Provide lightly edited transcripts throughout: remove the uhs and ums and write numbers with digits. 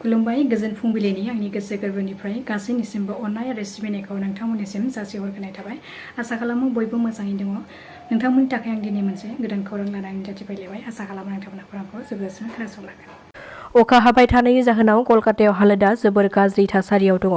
खुलुमबाय गोजोन फुंबिलिनि आंनि गोसो गोरबोनिफ्राय गासैनिसिमबो अननाय आरो सिबिनायखौ नोंथांमोननिसिम जासिहरग्रोनाय थाबाय। आसा खालामो बयबो मोजाङै दङ। नोंथांमोननि थाखाय आं दिनै मोनसे गोदान खौरां लानानै जाथिफैलायबाय। आसा खालामो नोंथांमोना खौरांखौ जोबजासिम खोनासंलांगोन। अखा हाबाय थानायनि जाहोनाव कलकातायाव हालोदा जोबोर गाज्रि थासारियाव दङ।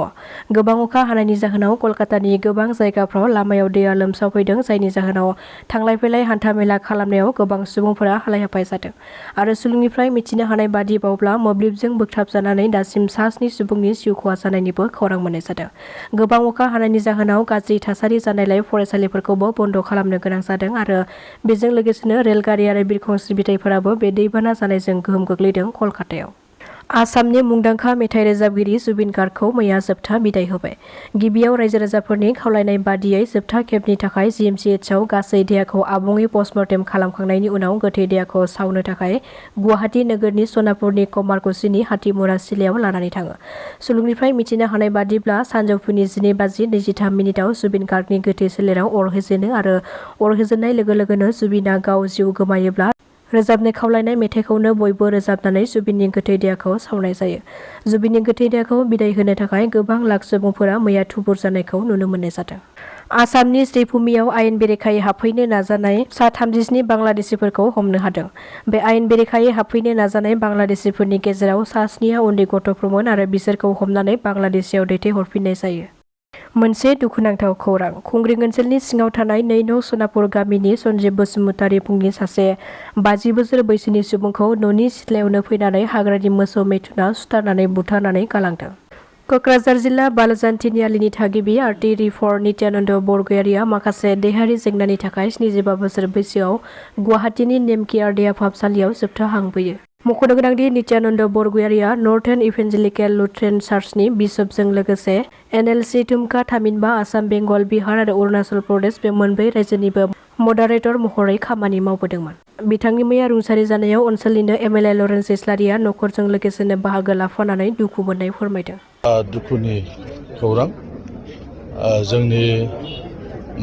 गोबां अखा हानायनि जाहोनाव कलकातानि गोबां जायगाफ्राव लामायाव दैया लोमसावफैदों, जायनि जाहोनाव थांलाय फैलाय हान्था-मेला खालामनायाव गोबां सुबुंफोरा हालाय-हाफाय जादों। आरो सुलुंनिफ्राय मिथिनो हानाय बादिबावब्ला मोब्लिबजों बोगथाबजानानै दासिम 7 सुबुंनि जिउ खहा जानायनिबो खौरां मोननाय जादों। गोबां अखा हानायनि जाहोनाव गाज्रि थासारि जानायलाय फरायसालिफोरखौबो बन्द खालामनो गोनां जादों आरो बेजों लोगोसेनो रेलगारि आरो बिरखं सिबिथायफोराबो बे दैबाना जानायजों गोहोम गोग्लैदों। कलकातायाव आसामनि मुंदांखा मेथाइ रोजाबगिरि जुबिन गार्गखौ मैया जोबथा बिदाय होबाय। गिबियाव रायजो-राजाफोरनि खावलायनाय बादियै जोबथा खेबनि थाखाय GMCHआव गासै देहाखौ आबुङै पस्टमर्टेम खालामखांनायनि उनाव गोथै देहाखौ सावनो थाखाय गुवाहाटी नोगोरनि सनापुरनि कमारकुसिनि हाथिमुरा सिलायाव लानानै थाङो। सुलुंनिफ्राय मिथिनो हानाय बादिब्ला सानजौफुनि 12:23 जुबिन गार्गनि गोथै सोलेराव अर होजेनो आरो अर होजेननाय लोगो लोगोनो जुबिना गाव जिउ गोमायोब्ला रोजाबनो खावलायनाय मेथाइखौनो बयबो रोजाबनानै जुबिननि गोथै देहाखौ सावनाय जायो। जुबिननि गोथै देहाखौ बिदाय होनो थाखाय गोबां लाख सुबुंफोरा मैया थुबुर जानायखौ नुनो मोननाय जादों। आसामनि श्रीभूमियाव आयेन बेरेखायै हाबफैनो नाजानाय सा 37 बांलादेशिफोरखौ हमनो हादों। बे आयेन बेरेखायै हाबफैनो नाजानाय बांलादेशिफोरनि गेजेराव सा 7 उन्दै गथ'फोरमोन आरो बिसोरखौ हमनानै बांलादेशआव दैथायहरफिननाय जायो। मोनसे दुखुनांथाव खौरां। खुंग्रिं ओनसोलनि सिङाव थानाय 2 नं सनापुर गामिनि सन्जिब बसुमतारी मुंनि सासे 50 बोसोर बैसोनि सुबुंखौ न'नि सिथ्लायावनो फैनानै हाग्रानि मोसौ मेथुना सुथारनानै बुथारनानै गालांदों। कक्राझार जिल्ला बालजान तिनिआलिनि थागिबि आर्टिरिफर नित्यानन्द बरगयारिया माखासे देहायारि जेंनानि थाखाय 75 बोसोर बैसोआव गुवाहाटीनि नेमकेयार देहा फाहामसालियाव जोबथा हां बोयो। मख'नो गोनांदि नित्यानन्द बरगयारिया नर्थार्न इभेन्जेलिकेल लुथेरान चार्चनि बिशपजों लोगोसे NLC दुमका थामहिनबा आसाम, बेंगल, बिहार आरो अरुणाचल प्रदेश बे मोनब्रै रायजोनिबो मडारेटर महरै खामानि मावबोदोंमोन। बिथांनि मैया रुंसारि जानायाव ओनसोलनिनो MLA लरेन्स इस्लारिया नखरजों लोगोसेनो बाहागो लाफानानै दुखु मोननाय फोरमायदों। दुखुनि खौरां जोंनि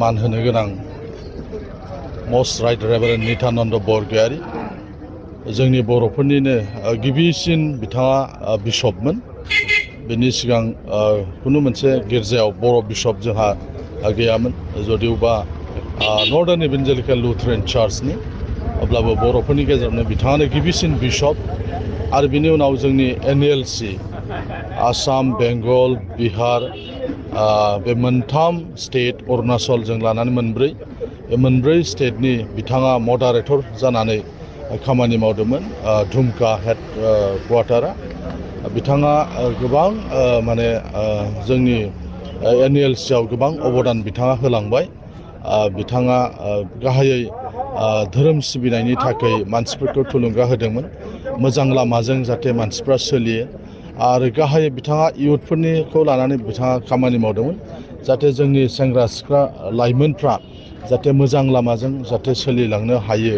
मान होनो गोनां मस्ट राइट रेभारेन्ड नित्यानन्द बरगयारि, जोंनि बर'फोरनिनो गिबिसिन बिथाङा बिशपमोन। बेनि सिगां खुनु मोनसे गिर्जायाव बर' बिशप जोंहा गैयामोन, जदिउबा नर्थार्न इभेन्जेलिकेल लुथेरान चार्चनि, अब्लाबो बर'फोरनि गेजेरावनो बिथाङानो गिबिसिन बिशप। आरो बिनि उनाव जोंनि NLC आसाम, बेंगल, बिहार बे मोनथाम स्टेट, अरुणाचल जों लानानै मोनब्रै, बे मोनब्रै स्टेटनि बिथाङा मडारेटर जानानै खामानि मावदोंमोन। दुमका हेड क्वार्टारा बिथाङा गोबां माने जोंनि NLCआव गोबां अबदान बिथाङा होलांबाय। बिथाङा गाहायै धोरोम सिबिनायनि थाखाय मानसिफोरखौ थुलुंगा होदोंमोन, मोजां लामाजों जाहाथे मानसिफ्रा सोलियो। आरो गाहायै बिथाङा इयुथफोरनिखौ लानानै बिथाङा खामानि मावदोंमोन, जाहाथे जोंनि सेंग्रा सिख्ला लाइमोनफ्रा जाहाथे मोजां लामाजों जाहाथे सोलिलांनो हायो।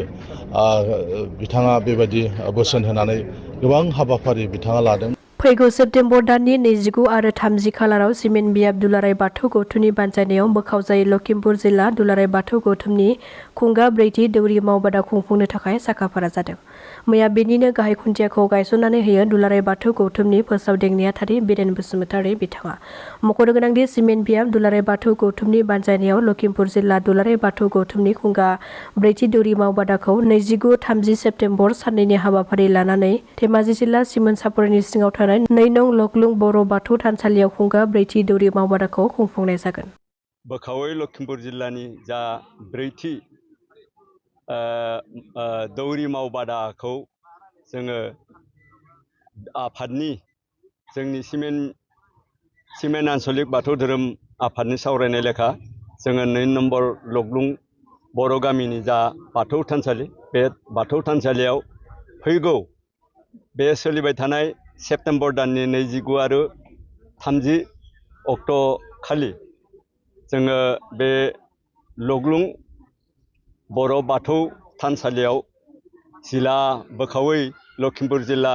बिथाङा बेबायदि बोसोन होनानै गोबां हाबाफारि बिथाङा लादों। फैगौ सेप्तेम्बर दाननि 29 आरो 30 खालाराव सिमेन्ट बियाब दुलाराय बाथौ गौथुमनि बानजायनायाव बोखावजायै लखिमपुर जिल्ला दुलाराय बाथौ गौथुमनि खुंगा 4थि दौरि मावबादा खुंफुंनो थाखाय साखाफारा जादों। मैया बेनिनो गाहाय खुन्थियाखौ गायसननानै होयो दुलाराय बाथौ गौथुमनि फोसावदिं नेहाथारि बिरेन बसुमतारी बिथाङा। मख'नो गोनांदि सिमेन्ट बियाब दुलाराय बाथौ गौथुमनि बानजायनायाव लखिमपुर जिल्ला दुलाराय बाथौ गौथुमनि खुंगा 4थि दौरि मावबादाखौ 29-30 सेप्तेम्बर साननैनि हाबाफारि लानानै धेमाजि जिल्ला सिमोनसापरिनि सिङाव थानाय 2 नं लखलुं बर' बाथौ थानसालियाव खुंगा 4थि दौरि मावबादाखौ खुंफुंनाय जागोन। बोखावै लखिमपुर जिल्लानि जा 4थि दौरि मावबादाखौ जोङो आफादनि जोंनि सिमेन्ट आन्सलिक बाथौ धोरोम आफादनि सावरायनाय लेखा जोङो 2 नम्बर लखलुं बर' गामिनि जा बाथौ थानसालि, बे बाथौ थानसालियाव फैगौ बे सोलिबाय थानाय सेप्तेम्बर दाननि 29 आरो 30 अक्ट' खालि जोङो बे लखलुं बर' बाथौ थानसालियाव जिल्ला बोखावै लखिमपुर जिल्ला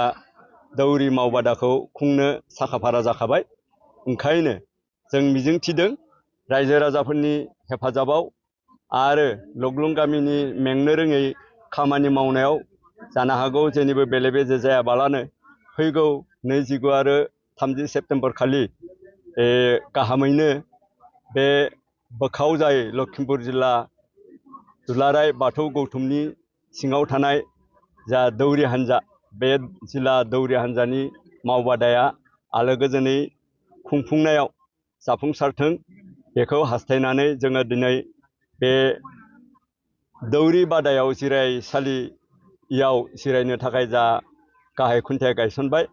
दौरि मावबादाखौ खुंनो साखाफारा जाखाबाय। ओंखायनो जों मिजिंथिदों रायजो राजाफोरनि हेफाजाबाव आरो लखलुं गामिनि मेंनो रोङै खामानि मावनायाव जानो हागौ जेनिबो बेले बेजे जायाबालानो फैगौ 29 आरो 30 सेप्तेम्बर खालि गाहामैनो बे बोखाव जाय लखिमपुर जिल्ला दुलाराय बाथौ गौथुमनि सिङाव थानाय जा दौरि हान्जा बे जिल्ला दौरि हान्जानि मावबादाया आलो गोजोनै खुंफुंनायाव जाफुंसारथों बेखौ हास्थायनानै जोङो दिनै बे दौरि बादायाव जिरायसालियाव जिरायनो थाखाय जा गाहाय खुन्थिया गायसनबाय।